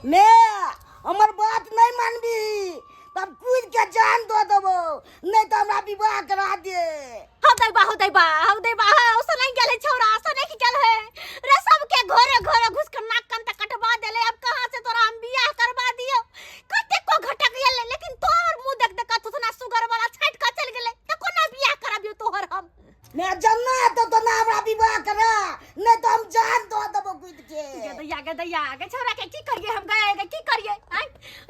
मे हमर बात नहीं मानबी तब कूद के जान दो देबो, नहीं तो हमरा विवाह करा दे। हौ दैबा, हौ दैबा, हौ दैबा, हौ सनै गेल है छौरा, सनै की गेल है रे। सबके घरे घरे घुस के नाक कान तक कटवा देले। अब कहाँ से तोरा हम बियाह करवा दियो? कते को घटक गेल, लेकिन तोहर मुंह देख देख के थुथना सुगर वाला छाट के चल गेले, त कोना बियाह कराबियो तोहर हम? मैं जन्ना है तो ना हमरा विवाह करा, नहीं तो हम जान दो देबो कूद के। गे दैया, गे दैया, गे छौरा के की करिए हम? गए गे की करिए? आय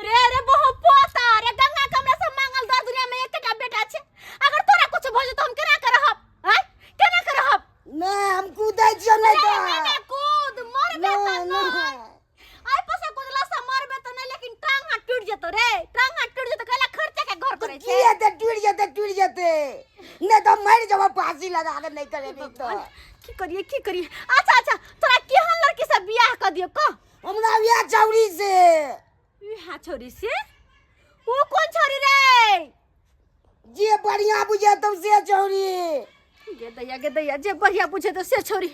रे रे बहु पोता रे, गंगा के हमरा से मांगल दर दुनिया में एकटा बेटा छे। अगर तोरा कुछ भ जेतो हम केना करब? आय केना करब? नहीं, हम कूदै छियो नहीं तो। रे, रे, कूद मरबे त नहीं, नहीं। नहीं। आइ पसा कुदला से मरबे त नहीं, लेकिन टांग हाथ टूट जेतो रे, टांग हाथ टूट जेतो। कैला खर्चा के घर तो करे की छे? हेतै? टूट जेतै, टूट जेतै, नहीं तो मर जब फांसी लगा के नहीं करेबी तो। की करिए, की करिए? अच्छा अच्छा, तोरा केहन लड़की से बियाह कर दियो कह? हमरा बियाह छौरी से। बियाह छौरी से? ओ कोन छौरी रे? जे बढ़िया बुझेतौ से छौरी। गे दैया, गे दैया, जे बढ़िया बुझे तो से छोरी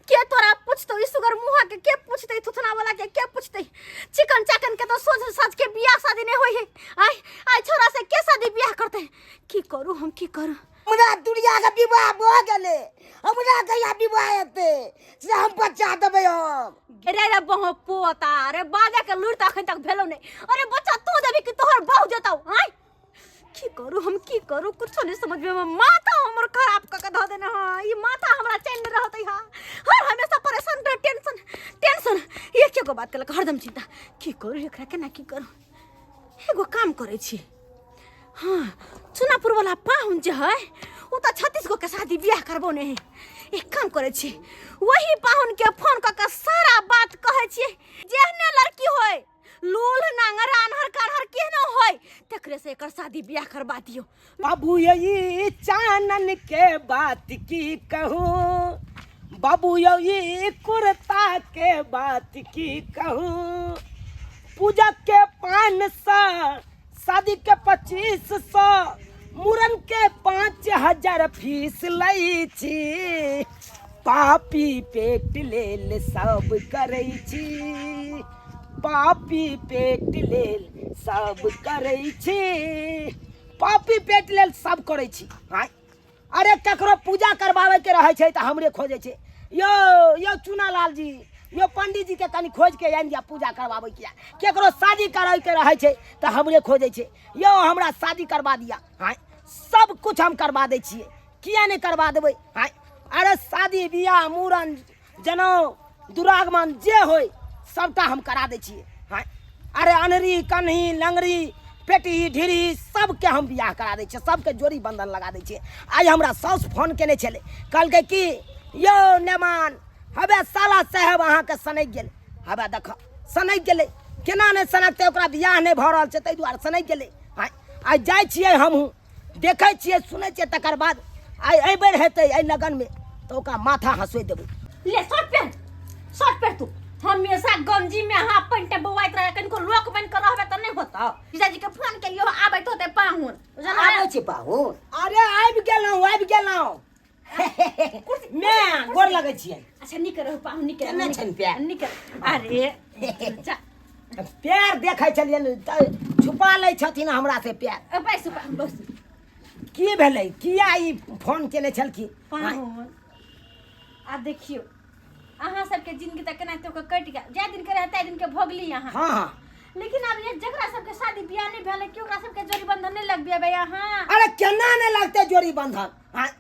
के तोरा पूछतो? ई सुगर मुहा के के पूछते? थुथना वाला के के पूछते? चिकन चाकन के तो सोझ साझ के बियाह शादी नहीं होई है। आय आय छोरा से के शादी बियाह करते? की करू हम, की करू? हमरा दुनिया के विवाह भऽ गेलै, हमरा कहिया विवाह हेतै से हम बच्चा देबै हम। रे रे बहु पोता रे, बाजा के लूर त अखन तक भेलो नहीं। अरे बच्चा तू देबी कि तोहर बहु देतौ? आय की करू हम, की करू? कुछो नहीं समझ में। माथा हमर खराब क के धऽ देने। हाँ, ई माथा हमरा चैन नहीं रहतै। हाँ, हर हमेशा परेशान रह, टेंशन टेंशन, एक एगो बात केलक हरदम चिंता। की करू एकरा, केना की करू? एगो काम करै छी। हाँ, चुनापुर वाला पाहुन जे है ओ तऽ 36 गो के शादी बियाह करबो नहीं है। एक काम करै छी, वही पाहुन के फोन कऽ के सारा बात कहै छियै। जेहने लड़की होय, लूल नांगर आन्हर कान्हर केहनो होय, तकरे से एकर शादी बियाह करवा दियो। बाबू ये चानन के बात की कहूँ, बाबू ये कुर्ता के बात की कहूँ, पूजा के 500, शादी के 2500, मुरन के 5000 फीस लै छी, पापी पेट लेल सब करै छी, पापी पेट लेल सब करै छी, पापी पेट लेल सब करै छी। आँय, अरे ककरो पूजा करबाबै के रहै छै तऽ हमरे खोजै छै। यौ यौ चुनालाल जी, यौ पंडित जी के कनि खोज के आनि दिअ, पूजा करबाबै के। केकरो शादी करै के रहै छै तऽ हमरे खोजै छै, यौ हमरा शादी करबा दिअ। आँय, सब कुछ हम करबा दै छियै, किया नहि करबा देबै? आँय, अरे शादी बियाह मूड़न जनउ दुरागमन जे होय सबटा हम करा दै छियै। आँय, अरे अनरी कन्ही लंगड़ी पेटी ढिरी सबके हम बियाह करा दै छियै, सबके जोड़ी बंधन लगा दै छियै। आइ हमरा साउस फोन केने छलै, कहलकै कि यौ नेमान, हवे साला साहेब अहाँके सनकि गेल। हवे देख सनकि गेलै, केना नहि सनकतै? ओकरा बियाह नहि भऽ रहल छै ताहि दुआरे सनकि गेलै। आँय, आइ जाइ छियै हमहूँ, देखै छियै सुनै छियै, तकर बाद आइ एहि बेर हेतै एहि लगनमे तऽ ओकरा माथा हँसोइ देबै। ले शर्ट पहन, शर्ट पहन। तू हमेशा गंजी में हाफ पैंट में बौआइत रहे, कनिको लोक बन के रहबे तऽ नहि होतौ। जीजाजी के फोन केलियो, आबैत होतै पाहुन। आबै छै पाहुन? अरे आबि गेलहुँ, आबि गेलहुँ। मैं गोर लगै छियै। अच्छा नीक रहू पाहुन, नीक रहू। केने छनि पैर? नीक। अरे जा। पैर देखै छलियनि तऽ छुपा लै छथिन हमरा से पैर। बैसू पाहुन, बैसू। की भेलै? किया ई फोन केने छलखिन? पाहुन, आ देखियौ अहाँ सबके जिंदगी तऽ केनाहितो कऽ कटि गेल, जाहि दिन के रहै ताहि दिन के भोगली अहाँ। हाँ हाँ। लेकिन आब ये जकरा सबके शादी बियाह नहि भेलै कि ओकरा सबके जोड़ी बंधन नहि लगबेबै अहाँ? अरे केना नहि लगतै जोड़ी बंधन? आँय,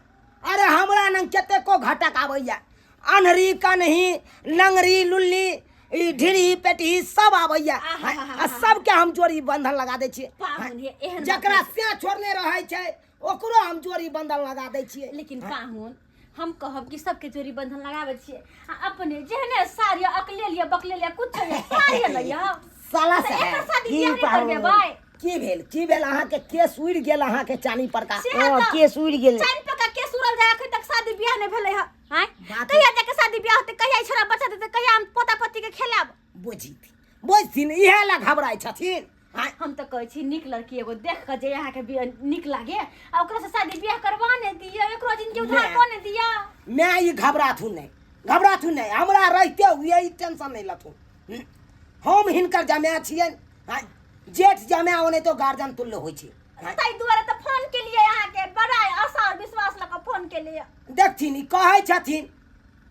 अरे हमरा नंग कतेको घटक आबैया, अन्हरी कन्ही लंगड़ी लुल्ली ई ढिरी पेटी सब आबैया, आ सबके हम जोड़ी बंधन लगा दै छियै। पाहुन हे, एहन बात जकरा नहि। से छोड़ने रहै छै ओकरो हम जोड़ी बंधन लगा दै छियै। लेकिन पाहुन, हम कहब कि सबके जोड़ी बंधन लगाबै छियै आ अपने जेहने साड़ी अकले लिअ बकले लिअ कुछ लिअ साड़ी लइया। साला तऽ साहेब, एकर शादी की बियाह नहि पाहुन? करबेबै? की भेल, की भेल? अहाँके केस उड़ि गेल, अहाँके चानी परका। से हँ, तऽ केस उड़ि गेल। चानि पका केस उड़ल जाय, अखन तक शादी बियाह नहि भेलै हँ। आँय, बात कहिया जाके शादी बियाह होतै? कहिया ई छोरा बच्चा देतै? कहिया हम पोता पोती के खेलायब? बुझथिन, बुझथिन, इएह लए घबराइ छथिन। आँय, हम तऽ कहै छी नीक लड़की एगो देख कऽ जे अहाँके नीक लागे आ ओकरा से शादी बियाह करवा ने दिअ, एकरो जिंदगी उधार नहि। कऽ ने दिअ। मैं ई घबराथुन नहि, घबराथुन नहि, हमरा रहिते हुए ई टेंशन नहि लथुन। हम हिनकर जमाय छियनि। आँय, जेठ जमाय ओनाहितो गार्जियन तुल्य होइ छै। आँय, ताहि दुआरे तऽ फोन केलियै अहाँके, बड़ा आशा और विश्वास लऽ कऽ फोन केलियै। देखथिन, ई कहै छथिन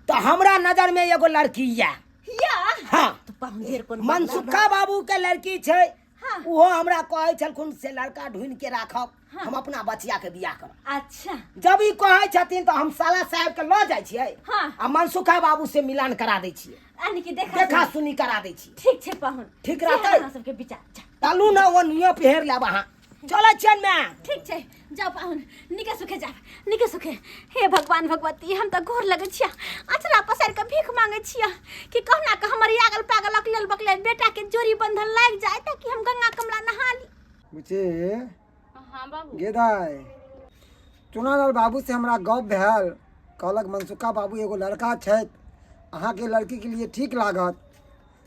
तऽ हमरा नजरमे एगो लड़की यऽ। या? हाँ। तऽ पाहुन ढेर कोन मनसुखा बाबू के लड़की छै। हाँ। ओहो हमरा कहै छलखुन से लड़का ढूंढि के राखब, हम अपना बचिया के बियाह करब। अच्छा। जब ई कहै छथिन तऽ हम साला साहेब के लऽ जाइ छियै। हाँ। आ मनसुखा बाबू से मिलान करा दै छियै। यानी कि देखा देखा सुनी करा दै छियै। ठीक छै पाहुन। ठीक जे रहतै? अहाँ सबके विचार जा। चलू ने, ओ नियो पहिर लेब अहाँ। चलै छियनि माय। ठीक छै, जाउ पाहुन, नीके सुखे जाब, नीके सुखे। हे भगवान भगवती, हम तऽ गोर लगै छियै, अचरा पसारि कऽ भीख मांगै छियै कि कहुना कऽ हमर यागल पागल अकलेल बकलेल बेटा के जोड़ी बंधन लागि जाय ताकि हम गंगा कमला नहा ली। बुच्ची। हाँ बाबू। गेदाय, चुनालाल बाबू से हमरा गप भेल, कहलक मनसुखा बाबू एगो लड़का छथि, अहाँके लड़कीके लिए ठीक लागत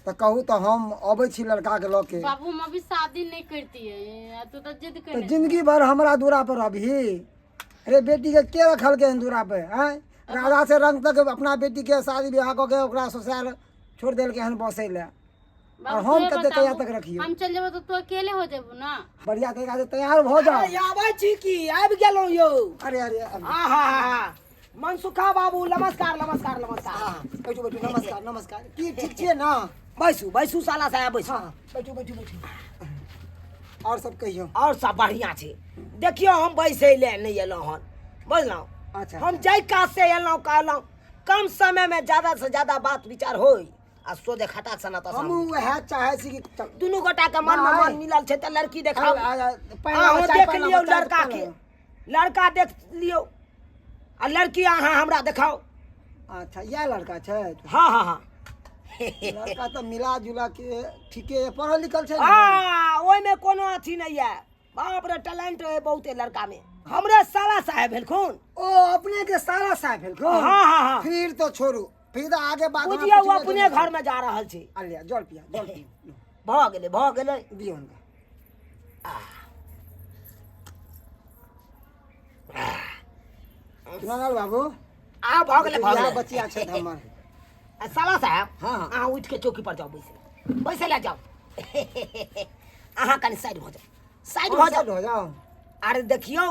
तऽ कहू तऽ हम अबै छी लड़काके लऽ के। बाबू, हम अभी शादी नहीं करती है, तू तो जिद तऽ कर। जिंदगी भर हमरा दूरा पर अबही? अरे, बेटीके के रखलकै हन दूरा पर? आँय, राजा से रंग तक अपना बेटीके शादी विवाह कऽ के ओकरा ससुराल छोड़ि देलकै हन बसै लए, और हम कते कहिया तक रखियो? हम चल जेबो तो तू अकेले हो जेबो ना। बढ़िया तरीका से तैयार भऽ जाओ। अरे, आबै छी की? आबि गेलहुँ यौ। अरे अरे, आहा, मनसुखा बाबू, नमस्कार नमस्कार नमस्कार। हाँ, बैठू बैठू, नमस्कार नमस्कार। की, ठीक छियै ना? बैसू बैसू साला साहेब, बैसू। हाँ, बैठू बैठू बैठू। और सब कहियौ। और सब बढ़िया छै। देखियौ, हम बैसै लए नहि एलहुँ हन, बुझलहुँ? अच्छा। हम जाहि काज से एलहुँ, कहलहुँ कम समय में ज्यादा से ज्यादा बात विचार होय आ सोझे खटाक सना तऽ हमहूँ वएह चाहै छी कि दुनू गोटा के मन में मन नहि। मिलल छै तऽ लड़की देखाउ। पानि अहाँ लाबऽ, चाय देख पानि लियौ लाबऽ, चाय लड़का पानि के। लाबऽ। लड़का देख लियौ आ लड़की अहाँ हमरा देखाउ। अच्छा, इएह लड़का छै? हाँ हाँ हाँ। लड़का तऽ मिला जुला के ठीके है, पढ़ल लिखल छै ने? हाँ, ओहिमे कोनो अथी नहि यऽ। बाप रे, टैलेंट है बहुते लड़का में। हमरे साला साहेब भेलखुन। ओ, अपने के साला साहब भेलखुन? हाँ हाँ हाँ। फिर तो छोड़ू, फिर तो आगे बात हमरा बुझियौ, पूछबे अपने नहि। घर में जा रहल छी। आ लिअ, जल पिया, जल पिया। भऽ गेलै, भऽ गेलै। दियौ हुनका। चुनालाल बाबू। आ भऽ गेलै, भऽ इएह गेलै। बचिया छथि हमर। आ साला साहेब। हाँ। अहाँ उठि के चौकी पर जाउ, बैसे बैसे लए जाउ। अहाँ कनि साइड भऽ जाउ, साइड भऽ साइड जाउ। हो जाओ। अरे देखियौ,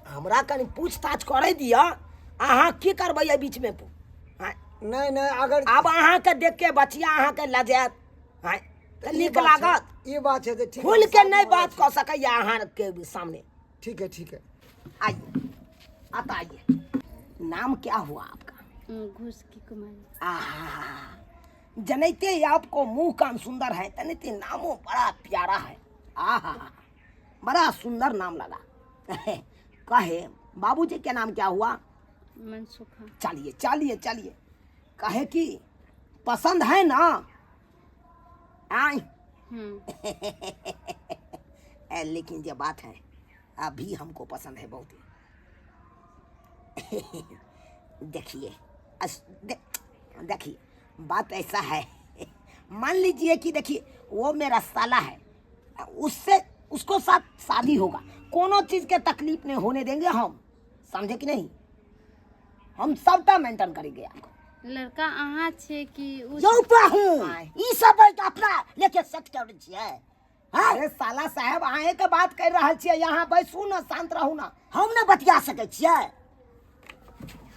हमरा कनि पूछताछ करै दिअ। अहाँ की करबै एहि बीचमे? आँय? नहीं नहीं, अगर आब अहाँके देख के बचिया अहाँके लजायत, आँय, तऽ ई नीक बात छै- लागत? ई बात छै तऽ ठीक। खुल के नहीं बात कऽ सकैया अहाँके सामने। ठीक है, ठीक है। आइए, आता आइए। नाम क्या हुआ आपका? घुस की कुमारी। आहा, जनैते ही आपको मुंह कान सुंदर है, तनते नामो बड़ा प्यारा है। आहा, बड़ा सुंदर नाम लगा। कहे बाबूजी के नाम क्या हुआ? मनसुखा। चलिए चलिए चलिए। कहे कि पसंद है ना? आय। लेकिन ये बात है, अभी हमको पसंद है बहुत ही। देखिए, देखिए, बात ऐसा है, मान लीजिए कि देखिए, वो मेरा साला है, उससे उसको साथ शादी होगा, कोनो चीज़ के तकलीफ नहीं होने देंगे हम, समझे कि नहीं? हम सबटा मेंटेन करेंगे आपको। लड़का अहाँ छे कि उ? यौ पाहुन, ई सब अपना लेके सेट करै छियै? हाँ? अरे साला साहब, अहें के बात कर रहल छियै। यहाँ बैसू ना, शांत रहू ना। हम ने बतिया सकै छियै?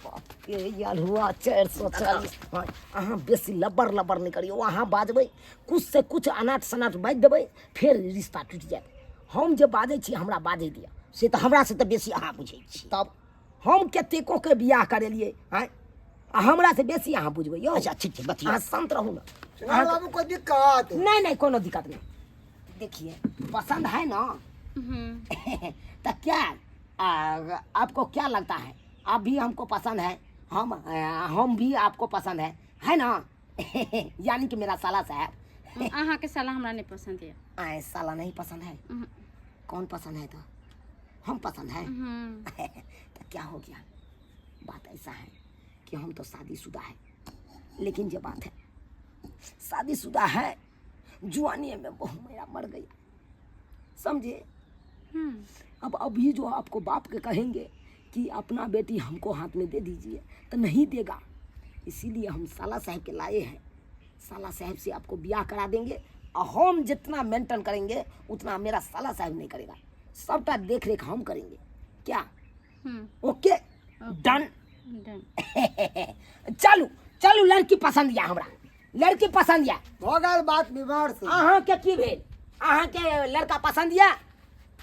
बाप रे, यार हुआ 440। हाँ, अहाँ बेसी लबर लबर नहि करियौ। अहाँ बाजबै कुछ से कुछ अनाट सनाट बाजि देबै, फेर रिश्ता टूटि जायत। हम जे बाजै छी, हमरा बाजै दिअ। से तऽ हमरा से तऽ बेसी अहाँ बुझै छी। तब हम कतेको के बियाह करेलियै, आँय, आ हमरा से बेसी अहाँ बुझबै यौ? अच्छा, ठीक छै, बतिया। अहाँ शांत रहू ना। चुनालाल बाबू, कोई दिक्कत? नहीं नहीं, कोनो दिक्कत नहीं। देखिए, पसंद है ना? तो क्या आपको क्या लगता है? आप भी हमको पसंद है, हम भी आपको पसंद है, है ना? यानी कि मेरा साला साहब। अहाँ के साला हमरा नहीं पसंद है। आए, साला नहीं पसंद है? कौन पसंद है? तो हम पसंद है? तो क्या हो गया? बात ऐसा है कि हम तो शादीशुदा है, लेकिन ये बात है, शादीशुदा है, जुआनी में बहू मेरा मर गया, समझे? अब अभी जो आपको बाप के कहेंगे कि अपना बेटी हमको हाथ में दे दीजिए, तो नहीं देगा। इसीलिए हम साला साहब के लाए हैं। साला साहब से आपको ब्याह करा देंगे, आ हम जितना मेंटेन करेंगे उतना मेरा साला साहब नहीं करेगा। सबटा देख रेख हम करेंगे। क्या ओके? डन। डन। चलू चलू, लड़की पसंद या हमरा, लड़की पसंद या। भऽ गेल बात विमर्श। अहाँके की भेल? अहाँके लड़का पसंद या?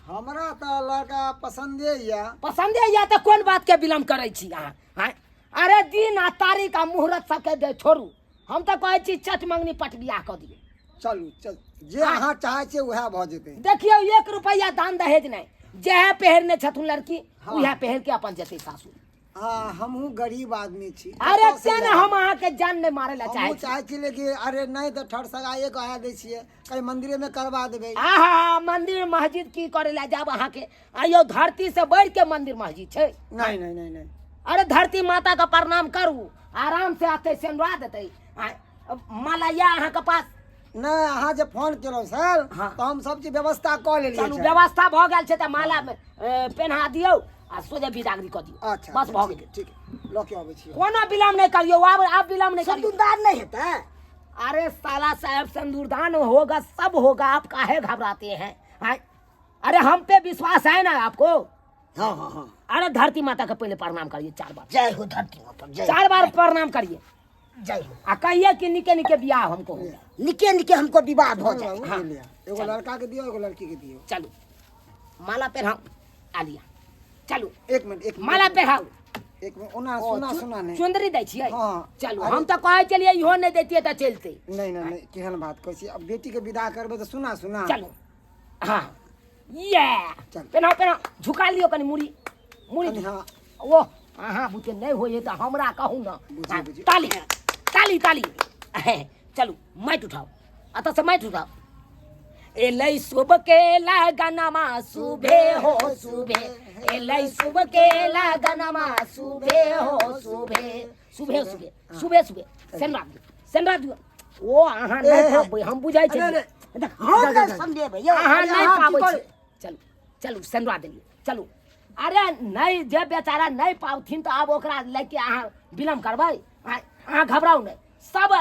हमरा तऽ लड़का पसंदे यऽ। पसंदे या तऽ कोन बात के विलम्ब करै छी अहाँ? आँय? अरे दिन आ तारीख आ मुहूर्त सबके दे छोड़ू, हम तऽ कहै छी चट मंगनी पट बियाह कऽ दियौ। चलू चल, जे अहाँ चाहै छियै उएह भऽ जेतै। देखियौ, एक रुपैआ दान दहेज नहि, जएह पहिरने छथुन लड़की उएह पहिर के अपन जेतै सासुर। हाँ, हमहूँ गरीब आदमी छी। अरे कतऽसँ तें ने लायब? हम अहाँके जान नहि मारै लए चाहै हमहूँ छी। चाहै छी, लेकिन अरे नहि तऽ ठर सगाइए कहा दै छियै, कहीं मंदिरेमे करवा देबै। आहा, मंदिर मस्जिद की करे लए जाब अहाँके? आइयो धरती से बढ़ि के मंदिर मस्जिद छै? नहीं नहीं नहीं नहीं। अरे धरती माता के प्रणाम करू, आराम से आते सेनुरा देतै। माला या अहाँके पास? नहि, अहाँ जे फोन केलहुँ सर, हाँ। तऽ हम सब चीज व्यवस्था कऽ लेलियै। चलू सर। व्यवस्था भऽ गेल छै तऽ माला पेन्हा दियौ आ सोझे बिदागरी कऽ दियौ। अच्छा, बस भऽ ठीक गेल। ठीक, लऽ के अबै छी। कोनो विलम्ब नहि करियौ आब, आब विलम्ब नहि करियौ। सिन्दूरदान नहि हेतै? अरे साला साहब, सिंदूरदान होगा, सब होगा, आप काहे घबराते हैं? आय? अरे हम पे विश्वास है ना आपको? हाँ हाँ हाँ। अरे धरती माता के पहले प्रणाम करिए चार बार। जय हो धरती माता, जय। चार बार प्रणाम करिए। जय हो। आ कहिए कि निके निके बियाह हमको हो गया। निके निके हमको विवाह हो जाए। बाबू, ले लिया। एगो लड़का के दियौ, एगो लड़की के दियौ। चलू माला पहनाओ, आ लिया, चलू। एक मिनट, एक मिनट। माला पहनाओ। एक मिनट, ओना सुना सुना नहि। चुंदरी दै छियै? हाँ। चलू। अरे- हम तऽ कहै छलियै इहो नहि दैतियै तऽ चलतै। नहि नहि नहि, केहन बात कहै छी? अब बेटी के विदा करबै तऽ सुना सुना। चलू, हाँ, ये। चल। पेनाओ पेनाओ, झुका लियौ कनि मुड़ी, मुड़ी। कनि हाँ। ओ अहाँ बुते नहि होइए तऽ हमरा कहू ने। बुझियौ, हाँ, बुझियौ। ताली ताली ताली। हे, चलू माटि उठाओ, एतऽ से माटि उठाओ। एलै शुभ के लगनमा सुबे हो सुबे, एलै शुभ के लगनमा सुबे हो सुबे, सुबे सुबे सुबे सुबे। सेनरा दियौ, सेनरा दियौ। ओ अहाँ नहि ए, ए, पाबै, हम बुझै अरे, अरे। छी। देख, हम जा, जा, नहि जा। समझेबै यौ। अहाँ अरे, नहि अहाँ की पाबै करै? छी। चलू चलू, सेनरा देलियै, चलू। अरे नहि, जे बेचारा नहि पाबथिन तऽ आब ओकरा लए के अहाँ विलम्ब करबै? अहाँ घबराउ नहि, सब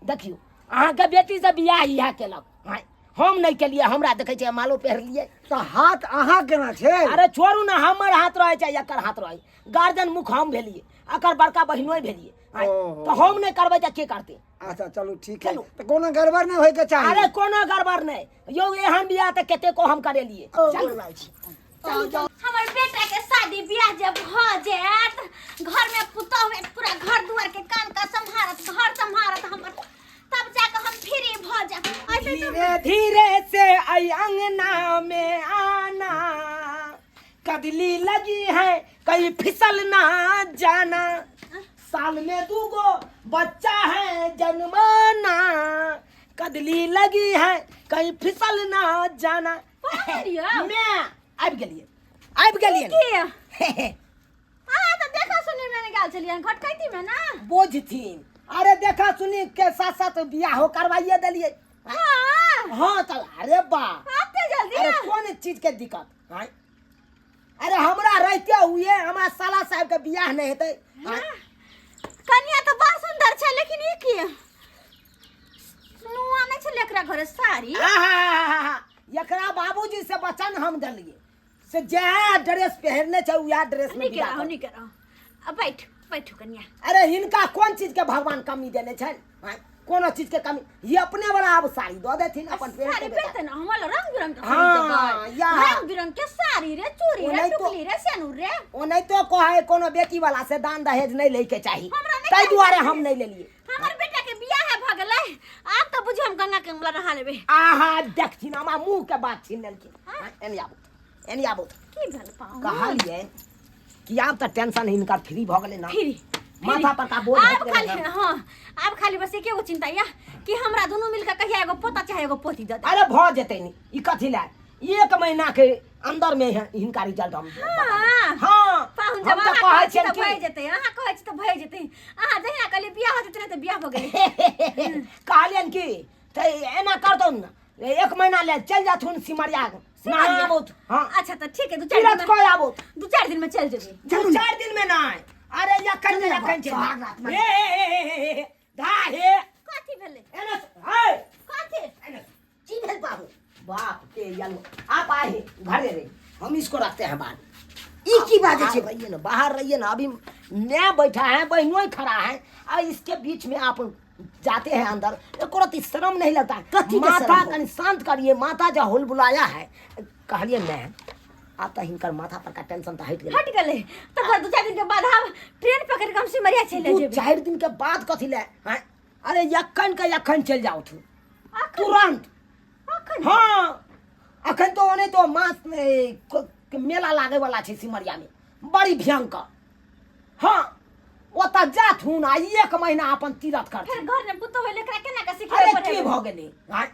देखियौ, अहाँके बेटीसँ बियाह इएह केलक। आँय, हम नहि केलियै, हमरा देखै छियै मालो पहिरलियै। तऽ हाथ अहाँ केना छै? अरे छोड़ू ने, हमर हाथ रहै छै, एकर हाथ रहै, गार्जियन मुख हम भेलियै, एकर बड़का बहिनोइ भेलियै। आँय, ओहो। तऽ हम नहि करबै तऽ के करतै? अच्छा चलू, ठीक है। चलू। तऽ कोनो गड़बड़ नहि होइके चाही। अरे कोनो गड़बड़ नहि यौ, एहन बियाह तऽ कतेको हम करेलियै। चलू। हमर बेटा के शादी बियाह जब भऽ जायत, घर में पुतोह होयत, पूरा घर दुआर के काम काज सम्हारत, घर सम्हारत हमर, तब जाके हम फ्री भऽ जायब। ऐसे तो धीरे धीरे से आई अंगना में आना, कदली लगी है कहीं फिसल ना जाना, साल में दूगो बच्चा है जन्माना, कदली लगी है कहीं फिसल ना जाना। पढ़ियौ। मैं आबि गेलियै, आबि गेलियै। की अहाँ तऽ देखा सुनी में गेल छलियै घटकैती में ना? बोझथिन। अरे देखा सुनी के साथ साथ बियाहो करवाइए देलियै। हाँ? हाँ तऽ अरे बा, एते जल्दी? अरे कोन चीज के दिक्कत? आँय? अरे हमरा रहिते हुए हमरा साला साहब के बियाह नहि हेतै? आँय? कनिया तऽ बड़ सुंदर छै, लेकिन ई की नुआ नहि छलै एकरा घरे साड़ी? आहा, एकरा बाबूजी से वचन हम देलियै से जएह ड्रेस पहिरने छै उएह ड्रेस में नीक विदा रहू, कर। नीक रहू। आ बैठ बैठू कनिया। अरे हिनका कोन चीज के भगवान कमी देने छनि? आँय? कोनो चीज के कमी ये अपने वाला आब साड़ी दऽ देथिन अपन पहिर के साड़ी बेटा। पहिरते ना हमरा रंग बिरंग के हाँ, साड़ी देबै। या। रंग बिरंग के साड़ी रे, चूड़ी रे, ओनाहितो- टुकली रे, सेनुर रे। ओनाहितो कहै कोनो बेटी वाला से दान दहेज नहि लै के चाही। हमरा नहि ताहि चाही दुआरे दान हम दहेज। नहि लेलियै। हमर बेटा के बियाह भऽ गेलै, आब तऽ बुझियौ हम गंगा के उमला नहा लेबै। आहा, देखथिन, हमरा मुँह के बात छीन लेलखिन। एनी आबू, एनी आबू। की भेल पाहुन? कहलियै कि आब तऽ टेंशन हिनकर फ्री भऽ गेलै ना। फ्री। माथा पर का बोझ आब हटि गेलै खाली ना। हाँ, आब खाली बस एके गो चिंता या कि हमरा दुनू मिलके कहिया एगो पोता चाहे एगो पोती दऽ दे। अरे भऽ जेतै नी, ई कथी लए, एक महीना के अंदर में हिनका रिजल्ट हम बता देब। हाँ। हाँ, पाहुन, हम जब तऽ अहाँ कहै कहै छी छियनि तऽ भए कि जेतै, अहाँ कहै छी तऽ भए जेतै। अहाँ जहिया कहलियै बियाह हो जेतै ने, तऽ बियाह भऽ गेलै। कहलियनि कि तऽ एना कर दौ ने, एक महीना ले चलि जाथुन सिमरिया नहाबौथ। हाँ। अच्छा तऽ ठीक है, दू चारि तीरथ दिन कऽ आबौथ। दू चारि दिन में चलि जेबै। दू चारि दिन में नहि, अरे एखन चलू ने, एखन छै। सोहाग रात में। हे हे हे हे हे हे धा हे। कथी भेलै? एना हे। कथी? एना। की भेल बाबू? बाप के यलो आप आए हैं, घरे रे हम इसको रखते हैं बाहर। ई की बात बाहर छै? रहिए ना, बाहर रहिए ना। अभी मैं बैठा है, बहनों ही खड़ा है और इसके बीच में आप जाते हैं अंदर, एको रत्ती शर्म नहीं लगता है? कथी के माथा शर्म हो? कनी शांत करिए। माथा जो हुल बुलाया है कहलिए मैं आब तऽ हिनकर माथा पर का टेंशन तऽ हटि गेलै। हट गेलै तकर दू चारि दिन के बाद हम ट्रेन पकड़ के हम सिमरिया चलि दू जेबै। चारि दिन के बाद कथी ले हैं? अरे अखन के अखन चलि जाउ तू तुरंत। अखन? हाँ, अखन तो ओने तो मास के मेला लागे वाला छै सिमरिया में, बड़ी भयंकर। हाँ, ओतऽ जाथुन आ एक महीना अपन तीरथ करथुन। फेर घर में पुतोह होइले एकरा केना के सिखेबै अरे पढ़ेबै? की भऽ गेलै आँय?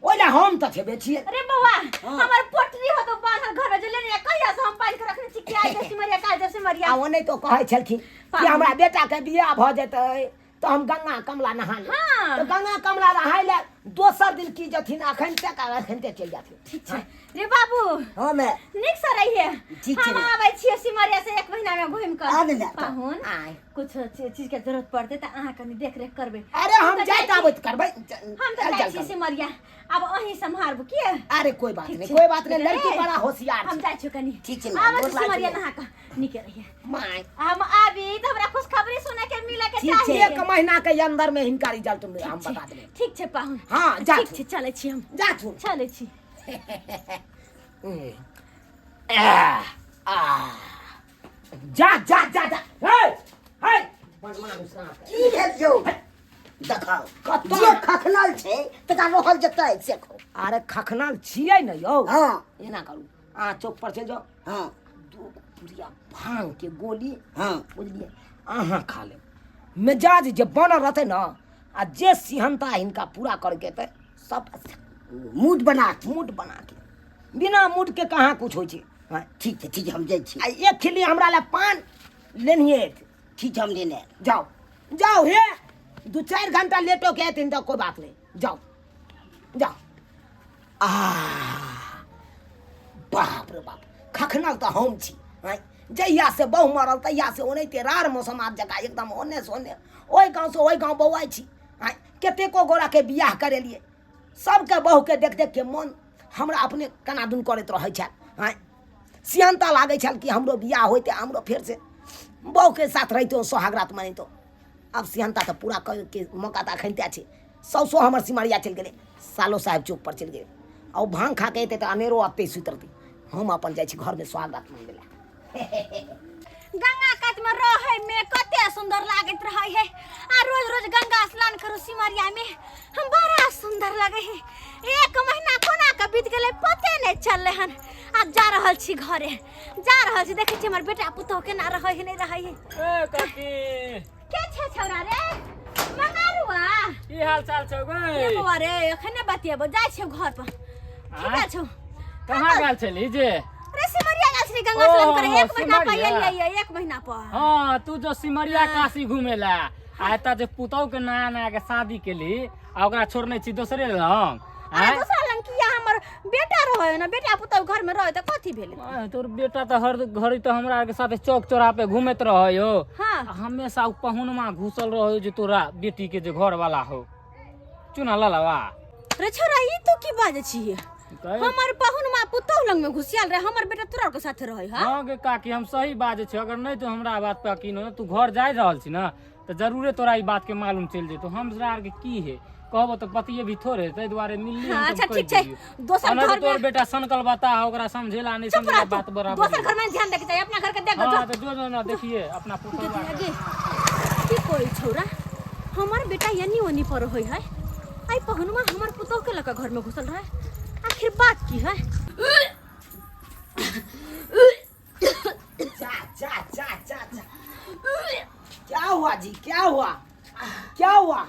ओहि लए हम तऽ छेबे छियै। अरे बौआ, हाँ। हमर पोटरी हो तो बांधल घर में जे लेने कहिया से हम पानि के रखने छी कि आइ जे सिमरिया काल जे सिमरिया। आ ओने तो कहै छलखिन कि हमरा बेटा के बियाह भऽ जेतै तऽ हम गंगा कमला नहा लेब। हाँ। तऽ गंगा कमला नहाय लए दोसर दिन की जथिन, अखन तक अखन ते चलि जाथिन। ठीक छै रे बाबू। हाँ मैं। नीक से रहिए। ठीक छै। हम आबै छियै सिमरिया से एक महीना में घूमि कऽ। आने ले। पाहुन, आय। कुछ चीज के जरूरत पड़तै तऽ अहाँ कनि देख रेख करबै। अरे हम तऽ जाइत जाइ छी। आबैत करबै। हम तऽ जाइ छी सिमरिया, अब अहीं सम्हारबू की? अरे कोई बात ठीक नहीं, छै। कोई बात नहीं, ठीक लड़की छै। बड़ा होशियार हम छै। जाइ छी कनि। ठीक छै, माँ, आबै गोर छी लागै सिमरिया छी। नहा कऽ नीके रहिए। माय। हम आबी तऽ हमरा खुशखबरी सुनै के मिले के ठीक छै। चाही। एक महीना के अंदर में हिनका रिजल्ट में हम बता देबै। ठीक छै पाहुन। हाँ, जा ठीक तू। छै, चलै छी हम। जा तू। चलै छी। आ, आ, जा जा जा जा, हे हे बदमाश साँप। की भेल यौ? देखाउ। कतऽ? जे खखनल छै तकरा रहल जेतै से कहू। अरे खखनल छियै ने यौ। हाँ। एना करू, अहाँ चौक पर चलि जाउ। हाँ। दू पुड़िया भांग के गोली। हाँ। बुझलियै, अहाँ खा लेब, मिजाज जे बनल रहतै ने आ जे सिहनता हिनका पूरा करके हेतै सब मूड बना के। मूड बना के, बिना मूड के कहाँ कुछ होइ छै। हाँ। ठीक छै, ठीक छै, हम जाइ छी। आ एक खिल्ली हमरा लए पान लेनिहे एतै। ठीक छै, हम लेने आयब। जाओ जाओ, हे दू चारि घंटा लेटो के एथिन तऽ कोई बात नहीं, जाओ जाओ। आ बाप रे बाप, खखनल तऽ हम छी। आँय, जहिया से बहु मरल तहिया से ओनाहिते रार मौसम आब जकाँ एकदम ओने से ओने, ओहि गाँव से ओहि गाँव बौआइ छी। आँय, कतेको गोराके बियाह करेलियै, सबके बहुके देख देख के मन हमरा अपने कनादुन करैत रहै छल। आँय, सिहनता लागै छल कि हमरो बियाह होइते, हमरो फेरसँ बहुके साथ रहितहुँ, सोहाग रात मनैतहुँ। आब सिहनता तऽ पूरा करके मौका तऽ अखन छै। सौसो हमर सिमरिया चलि गेलै, सालो साहेब चौक पर चलि गेलै, आ ओ भाँग खा के एतै तऽ अनेरो अतै सुति रहतै। हम अपन जाइ छी घरमे सोहाग रात मनबै लए। गंगा कात में रहे में कते सुंदर लागत रहे है, आ रोज रोज गंगा स्नान करू सिमरिया में, हम बड़ा सुंदर लगे है। एक महीना कोना के बीत गेलै पते नहीं चलले हन। आब जा रहल छी घरे, जा रहल छी, देखै छी हमर बेटा पुतोह केना रहै है नहीं रहै है। ए काकी। के छै छौड़ा रे? मंगारुआ। की हाल चाल छौ गै? रे बौआ रे, एखने बतियेबो, जाइ छियौ घर पर। ठीक छौ? कहाँ गेल छली जे? रे सिमरिया गेल छली गंगा स्नान करे, एक महीना पर सिमरिया। एलियै, एक महीना पर। हाँ, तू जो सिमरिया काशी घूमेला आ एतऽ जे पुतहु के नया नया के शादी केली आ ओकरा छोड़ने छी दोसरे लग। अरे आँय? दोसरा लंग किया, हमर बेटा रहे ना, बेटा पुतहु घर में रहे त कथी भेलै? आँय, तोर बेटा तऽ हर घड़ी तऽ हमरा आरके साथे चौक चौराहा पे घूमैत रहै हो। हाँ। आ हमेशा उ पहुनमा घुसल रहै जे तोरा बेटी के जे घर वाला हो चुना ललवा। रे छोरा, ई तू की बाजै छी? कहे? हमर पहुन माँ पुतहु लंग में घुसियाल रहे, हमर बेटा तोरा के साथे रहे। हां। हाँ गे काकी, हम सही बाजै छी। अगर नहीं तो हमरा बात पे यकीन हो, तू घर जा रहल छी ना तऽ जरूरे तोरा ई बात के मालूम चलि जेतौ। हमरा आरके की है कहबो तऽ पतिये भी थोड़े, ताहि दुआरे मिलली हम हाँ, तऽ अच्छा, कहि ठीक छै। देलियौ। दोसर आ नहि तऽ घर तोर में बेटा सनकल बता, ओकरा समझेला नहीं चुप समझेला रह तू। बात बराबर दोसर नहीं। घर में ध्यान देके चाही, अपना घर के देख। हाँ तऽ जो जो ना देखिए अपना पुतहुआ के। गे की कोई छौरा, हमर बेटा यनी ओनी पर होय है, आई पहुनमा हमर पुतोह के लका घर में घुसल रहे, आखिर बात की है? जा जा जा जा जा, क्या हुआ जी, क्या हुआ, क्या हुआ?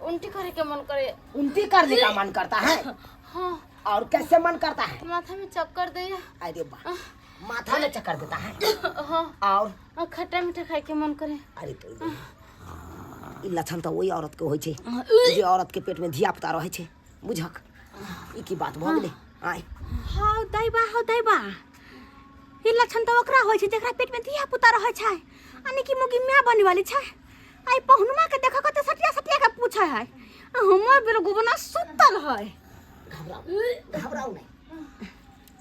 उल्टी करे के मन करे। उल्टी करने का मन करता है? हाँ। और कैसे मन करता है? माथा में चक्कर दे। अरे वाह, माथा में चक्कर देता है? हाँ। और? और खट्टा मीठा खाए के मन करे। अरे तो ई लक्षण तऽ ओहि औरत के होइ छै जे औरत के पेट में धिया पुता रहै छै, बुझक ई की बात भऽ गेलै? आय। हाउ दैबा, हाउ दैबा, ई लक्षण तऽ ओकरा होइ छै जेकरा पेट में धिया पुता रहै छै, यानी कि मुगी माय बने वाली छै। आई पहुनमा के देख कते सटिया सटिया के पूछे है, आ हमर बेर गोबना सुतल है। घबराउ घबराउ नहि।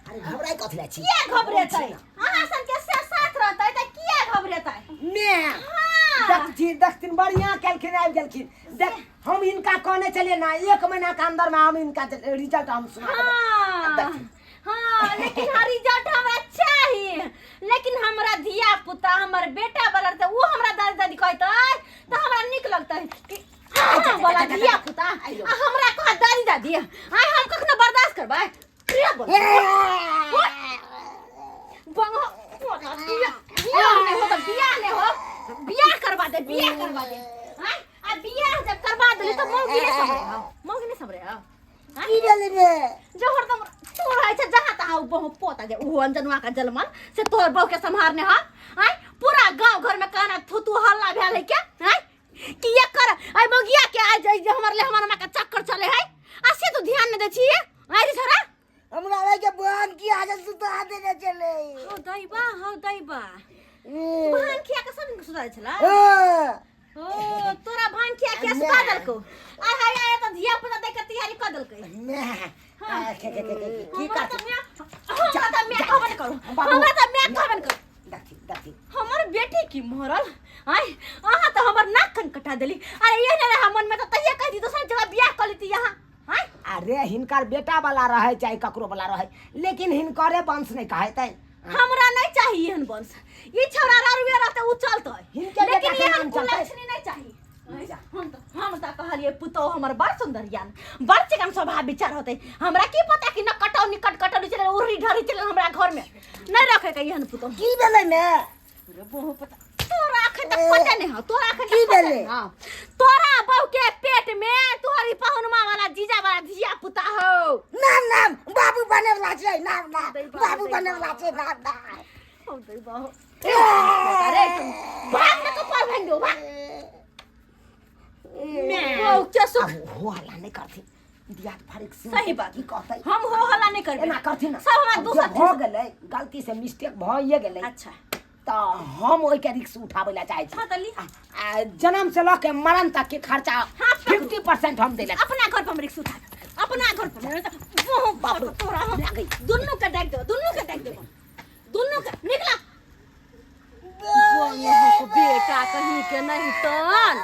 अरे घबराइ कथी लै छी? किया घबरेतै? अहाँ सबके से साथ रहतै तऽ किया घबरेतै? ने देखथिन देखथिन, बढ़िया केलखिन, आबि गेलखिन। देख, हम हिनका कहने छलियै ना, 1 महीना के अंदर में हम हिनका रिजल्ट हम सुना देबै। हाँ हाँ, लेकिन हाँ रिजल्ट हमरा चाही, लेकिन हमरा धिया पुता हमर बेटा वाला रहतै, ओ हमरा दादी दादी कहतै तऽ हमरा नीक लगतै कि अहाँ वाला धिया पुता आ हमरा कहत दादी दादी। आइ हम कखनो बर्दाश्त करबै? प्रिय बोल बंगो पोता, बियाह बियाह नहि हो तऽ बियाह नहि हो, बियाह करवा दे, बियाह करवा दे। आँय, आ बियाह जब करवा देली तऽ मौगी नहि सम्हरे हौ, मौगी नहि सम्हरे हौ। की भेलै रे? जो हरदम तू रहै छै जहाँ तहाँ, उ बहु पोता जे उ अंजनुआ के जलमल से तोहर बहु के सम्हारने ह। आँय, पूरा गांव घर में काना थुतु हल्ला भेल है क्या? आँय, कि एकर आइ मौगिया के आज जे हमर ले हमर माँ के चक्कर चले है, आ से तू ध्यान नहीं दै छियै? आँय रे छोरा, हमरा रहे के बहन की आदत सुता देने चले। हौ दैबा, हौ दैबा, भांग खिया के सब दिन सुता छला। हाँ। ओ तोरा भांग खिया के सुता देलको? आय हाय आय, त धिया पुता देख के तैयारी क देलकै। मैं आ, के के के के की हमरा करती? त मैं, हमरा त मैं कहबे न करू। बाबू। हमरा त मैं कहबे न करू। देखी देखी, हमर बेटी की मरल? आय, अहाँ त हमर नाक कन कटा देली। अरे ये ने रहा मन में त तहिया कह दी, दोसर जगह बियाह क लेती यहाँ। आय, अरे हिनकर बेटा वाला रहे चाहे ककरो वाला रहे, लेकिन हिनकरे वंश नहीं कहते। हमरा नहीं चाहिए एहन वंश। ई छौड़ा रारुए रहते उ चलतै, हिनके बेटा लेकिन के एहन नाम चलतै। कुलक्षणी नहीं चाहिए। हम त कहलिए पुतोह हमर बड़ सुंदर यान, बड़ चिकन स्वभाव विचार होते। हमरा की पता कि न कटौ निकट कटौ चले उड़ी ढरी चले। हमरा घर में नहीं रखे के एहन पुतोह। की भेलै ने? अरे बहु पता तोरा अखन तक पता नहीं हो, तोरा अखन की तक पता भेलै? नहीं हो। तोरा बहु के पेट में तोहरी पहुनमा वाला जीजा वाला धिया पुता हो। नाम नाम बाबू बने वाला छै, नाम नाम दैबा, बाबू दैबा। बने वाला छै, नाम नाम। हो दैबा हो। अरे भाग न, कपाल भांग दो, भाग। बहु के सुख। अब हो हल्ला नहीं करथिन, दियाद फरिक से। सही बात। की कहतै? हम हो हल्ला नहीं करबै। एना करथिन ना। सब हमरा अब दोसर जे भऽ गेलै, गलती से मिस्टेक भइए गेलै। अच्छा। तऽ हम ओहिके रिक्स उठाबै लए चाहै छी। हाँ तऽ ली। आ जन्म से लऽ के मरण तक के खर्चा हाँ, 50% हम दै लए। अपना घर पर हम रिक्स उठा, अपना घर पर। बहु बाप रे, तोरा हम लागै। दुन्नू के डाक देबो, दुन्नू के डाक देबो, दुन्नू के निकला। बहु बेटा कहीं के नहीं तन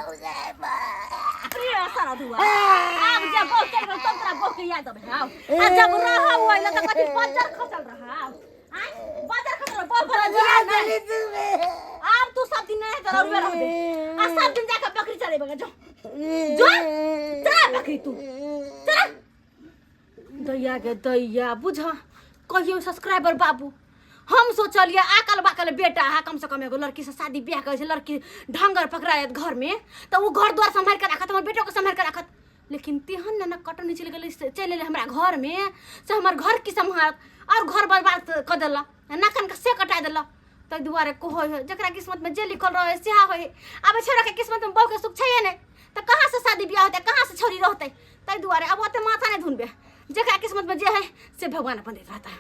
प्रिय सारा धुआ। आब जब बहु चल गेल तब तोरा बहु के याद अबै आब। आ जब रह होइल त कथी बजर खसल रह आब? आँय, बजर खसल रह, बहु बड़ा जिया नहीं। आब तू सब दिन नहीं तो रहुए रहबे, आ सब दिन जाके बकरी चरेबे। जो जो, चरा बकरी तू, चरा। दैया गे दैया, बुझ कहियो सब्सक्राइबर बाबू, हम सोचलिए आकल बाकल बेटा है, कम से कम एगो लड़की से शादी ब्याह करे छै, लड़की ढंगर पकड़ायत घर में तऽ ओ घर द्वार सम्हारि के राखत, हमर बेटो के सम्हारि के राखत। लेकिन तेहन ने कटनी चलि गेलै, चलि एलै हमरा घर में से हमर घर की सम्हारत और घर बर्बाद कऽ देलक, नाकन के से कटा देलक। ताहि दुआरे कहै है, जकरा किस्मत में जे लिखल रहै सएह होइ है। आब छोरा के किस्मत में बहू के सुख छैहे नहि तऽ कहाँ से शादी ब्याह होतै, कहाँ से छोरी रहतै? ताहि दुआरे आब ओते माथा नहि धुनबै, जकरा किस्मत में जे है से भगवान अपन दैत रहता।